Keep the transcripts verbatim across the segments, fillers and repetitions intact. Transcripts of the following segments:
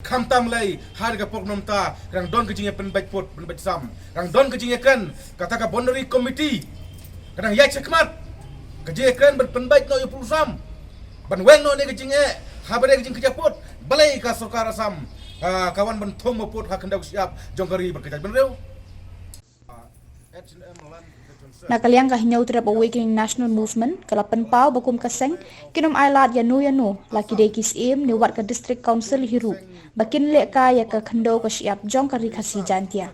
Khamtam lei ha ka por mynta ka dang don ka jingïapynbeit pud pynbeit sam, ka dang don ka jingïakren, kata ka boundary committee ka dang ïaid shakhmat ka jingïakren ban pynbeit noh ïa u pud u sam, ban weng noh ne ka jingeh ha ba dei ka jingkjia pud. Balei ka sorkar Assam, ah, ka wan ban thung mawpud ha khyndew ka shyiap jong ka ri bad ka jaitbynriew? Na ka liang ka Hynñiewtrep Awakening National Movement ka la pynpaw ba kum ka seng kin ym ailad ïano ïano, la ki dei ki syiem ne wat ka District Council hi ruh, ba kin leh kai ïa ka khyndew ka shyiap jong ka Ri Khasi Jaiñtia.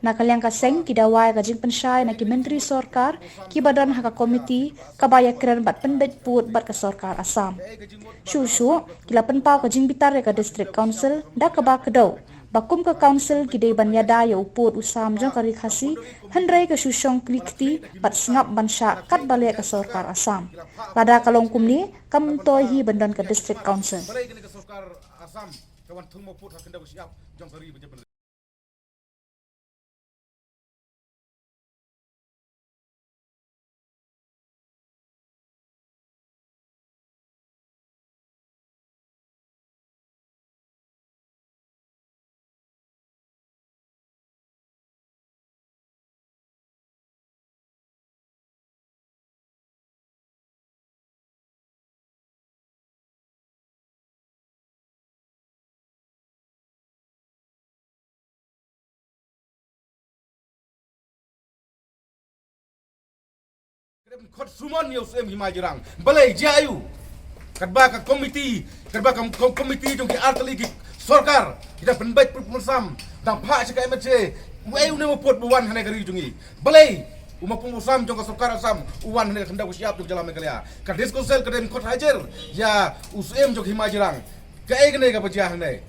Na ka liang ka seng ki dawa ïa ka jingpynshai na ki myntri sorkar kiba don ha ka komiti kaba ïakren bad pynbeit pud bad ka sorkar Assam. Shuh shuh ki la pynpaw ka jingbitar ïa ka District Council da kaba kdew ba kum ka council ki dei ban ïada ïa u pud u sam jong ka Ri Khasi, hynrei ka shu shong kli kti bad sngap ban shah katba leh ka sorkar Assam. Lada ka long kumne, kam myntoi hi ban don ka District Council. Balei kane ka sorkar Assam ka wan thung mawpud ha khyndew ka shyiap jong ka ri bad ka jaitbynriew? Ka dei ban khot summon ïa u Syiem Hima Jyrang. Balei, jia aiu? Katba ka komiti, katba ka kom-, komiti jong ki artylli ki sorkar ki dang pynbeit pud pynbeit sam, dang phah sha ka M H A. Uei une u mawpud ba wan hangne ka ri jong ngi? Balei u mawpud u sam jong ka sorkar Assam u wan hangne ka khyndew ka shyiap jong ka jylla Meghalaya? Ka District Council ka dei ban khot hajir ïa u Syiem jong ka Hima Jyrang. Kaei kane kaba jia hangne?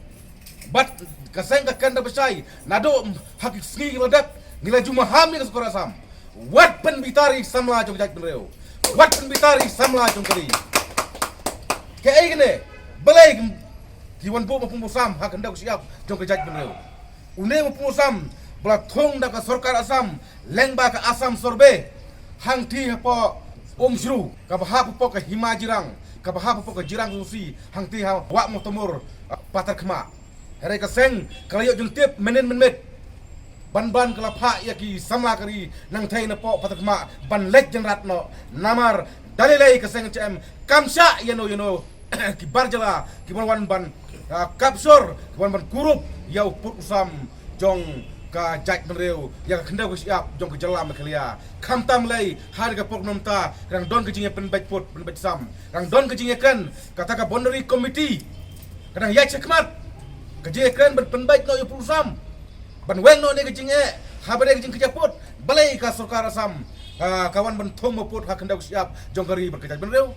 Bad ka seng ka kren da ba shai, naduh ha ki sngi kiba la dep ngi la ju maham ïa ka sorkar Assam. Wat pynbitar ïa ki samla jong ka jaitbynriew. Wat pynbitar ïa ki samla jong ka ri. Kaei kane? Balei ki wan buh mawpud u sam ha khyndew ka shyiap jong ka jaitbynriew? Une u mawpud u sam ba la thung da ka sorkar Assam lyngba ka Assam Survey, hangtei hapoh Umshru, kaba hap hapoh ka Hima Jyrang, kaba hap hapoh ka Jyrang Susi, hangtei ha Wah Mohtamur, ah, Patharkhmah. Hynrei ka seng ka la ïoh jingtip mynnin mynmiet. Ban ban ka la phah ïa ki samla ka ri nangthei napoh Patharkhmah ban leit jynrat noh. Namar da lei lei ka seng H M kam shah ïano ïano ki bar jylla kiban wan ban, ah, capture, kiban wan ban kurup ïa u pud u sam jong ka jaitbynriew, ïa ka khyndew ka shyiap jong ka jylla Meghalaya. Khamtam lei ha ka por mynta ka dang don ka jingïapynbeit pud pynbeit sam, ka dang don ka jingïakren, kata ka boundary committee ka dang ïaid shakhmat ka jingïakren ban pynbeit noh ïa u pud u sam, ban weng noh ne ka jingeh ha ba dei ka jingkjia pud. Balei ka sorkar Assam, ah, ka wan ban thung mawpud ha khyndew ka shyiap jong ka ri bad ka jaitbynriew?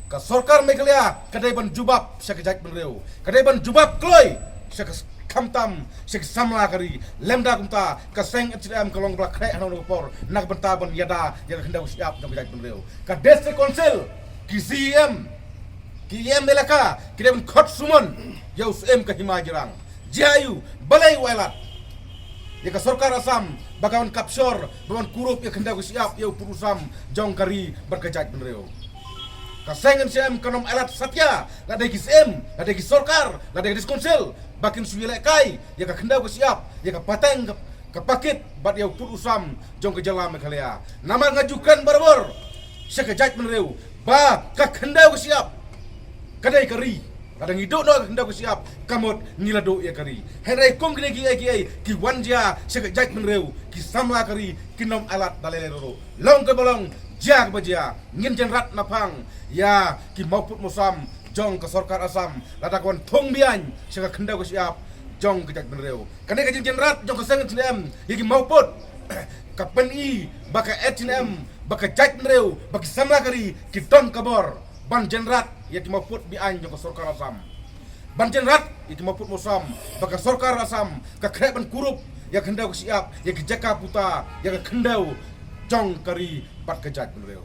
Ka sorkar Meghalaya ka dei ban jubab sha ka jaitbynriew, ka dei ban jubab kloi sha ka s-, khamtam sha ka samla ka ri. Lymda kumta ka seng H N M ka long ba la khreh ha kano kano ka por na ka bynta ban ïada ïa ka khyndew ka shyiap jong ka jaitbynriew. Ka District Council, ki C E M, ki E M elaka ki dei ban khot summon ïa u Syiem ka Hima Jyrang. Jia aiu? Balei u ailad ïa ka sorkar Assam ba ka wan capture, ba wan kurup ïa ka khyndew ka shyiap, ïa u pud u sam jong ka ri bad ka jaitbynriew? Ka seng H N M kan ym ailad satia, lada ki C E M, lada ki sorkar, lada ki District Council ba kin shu ïalehkai ïa ka khyndew ka shyiap, ïa ka pateng ka, ka pakit bad ïa u pud u sam jong ka jylla Meghalaya. Namar nga ju kren barabor sha ka jaitbynriew ba ka khyndew ka shyiap ka dei ka ri. Lada ngi duh noh ka khyndew ka shyiap, ka mut ngi la duh ïa ka ri. Hynrei kum kine kiei kiei ki wan jia sha ka jaitbynriew, ki samla ka ri kin ym ailad da lei lei ruh. Long kaba long, jia kaba jia, ngin jynrat naphang ïa ki mawpud mawsam jong ka sorkar Assam lada ka wan thung biang sha ka khyndew ka shyiap jong ka jaitbynriew. Kane ka jingjynrat jong ka seng H N M ïa ki mawpud, ka pyni ba ka H N M, ba ka jaitbynriew, ba ki samla ka ri ki don ka bor ban jynrat ïa ki mawpud biang jong ka sorkar Assam, ban jynrat ïa ki mawpud mawsam, ba ka sorkar Assam ka khreh ban kurup ïa ka khyndew ka shyiap, ïa ki jaka puta, ïa ka khyndew jong ka ri bad ka jaitbynriew.